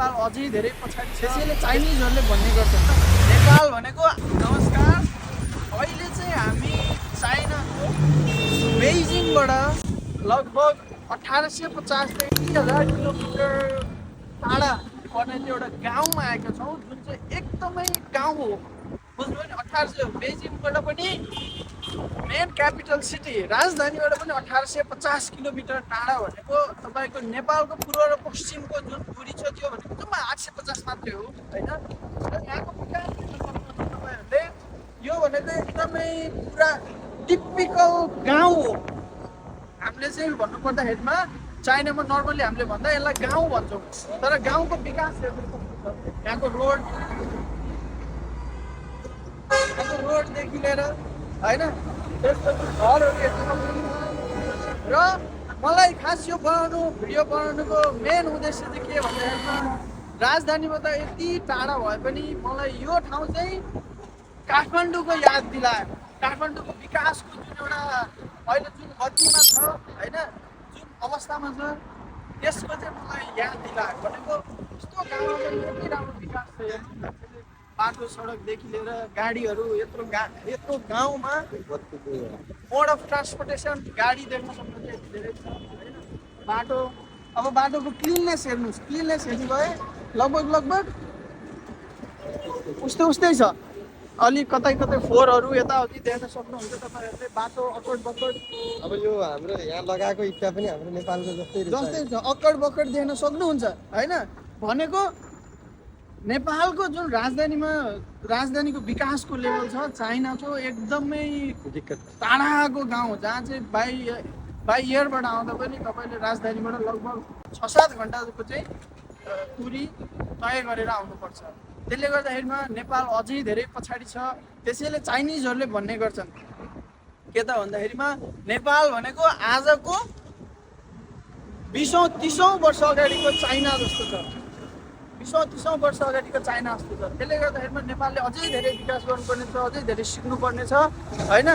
नेपाल अझै धेरै पछाडि छ। त्यसैले चाइनिजहरूले भन्ने गर्छन् नेपाल भनेको नमस्कार। अहिले चाहिँ हामी चाइनाको बेइजिङबाट लगभग 1850 देखि 1000 किलोमिटर टाढा पर्ने त्यो एउटा गाउँमा आएका छौँ, जुन चाहिँ एकदमै गाउँ हो। बुझ्नुभयो नि? 1800 बेइजिङबाट पनि मेन क्यापिटल सिटी राजधानीबाट पनि 1850 किलोमिटर टाढा भनेको तपाईँको नेपालको पूर्व र पश्चिमको जुन दूरी छ त्यो भनेको जम्मा 850 मात्रै हो होइन। र यहाँको विकास तपाईँहरूले यो भनेको एकदमै पुरा टिपिकल गाउँ हो। हामीले चाहिँ भन्नुपर्दाखेरिमा चाइनामा नर्मली हामीले भन्दा यसलाई गाउँ भन्छौँ, तर गाउँको विकास यहाँको रोडदेखि लिएर होइन त्यसपछि घरहरू हेर्नु सक्नुहुन्छ। र मलाई खास यो भिडियो बनाउनुको मेन उद्देश्य चाहिँ के भन्दाखेरिमा राजधानीबाट यति टाढा भए पनि मलाई यो ठाउँ चाहिँ काठमाडौँको याद दिलायो। काठमाडौँको विकासको जुन एउटा अहिले जुन गतिमा छ होइन, जुन अवस्थामा छ त्यसको चाहिँ मलाई याद दिलायो। भनेको यस्तो गाउँमा पनि यति राम्रो विकास छ, बाटो सडकदेखि लिएर गाडीहरू यत्रो गाउँमा मोड अफ ट्रान्सपोर्टेसन गाडी देख्न सक्नुहुन्छ यति धेरै छ होइन। बाटो अब बाटोको क्लिननेस हेर्नुहोस्, क्लिननेस हेर्नु भए लगभग उस्तै छ। अलि कतै फोहोरहरू यताउति देख्न सक्नुहुन्छ तपाईँहरूले। बाटो अकड बकड, अब यो हाम्रो यहाँ लगाएको इट्टा पनि हाम्रो नेपालको जस्तै छ, अकड बकड देख्न सक्नुहुन्छ होइन। भनेको नेपालको जुन राजधानीको विकासको लेभल छ चाइनाको एकदमै टाढाको गाउँ, जहाँ चाहिँ बाई एयरबाट आउँदा पनि तपाईँले राजधानीबाट लगभग 6-7 घन्टाको चाहिँ दूरी तय गरेर आउनुपर्छ। त्यसले गर्दाखेरिमा नेपाल अझै धेरै पछाडि छ। त्यसैले चाइनिजहरूले भन्ने गर्छन् के त भन्दाखेरिमा नेपाल भनेको आजको 20-30 वर्ष अगाडिको चाइना जस्तो छ। 20-30 वर्ष अगाडिको चाइना जस्तो छ। त्यसले गर्दाखेरिमा नेपालले अझै धेरै विकास गर्नुपर्ने छ, अझै धेरै सिक्नुपर्ने छ होइन।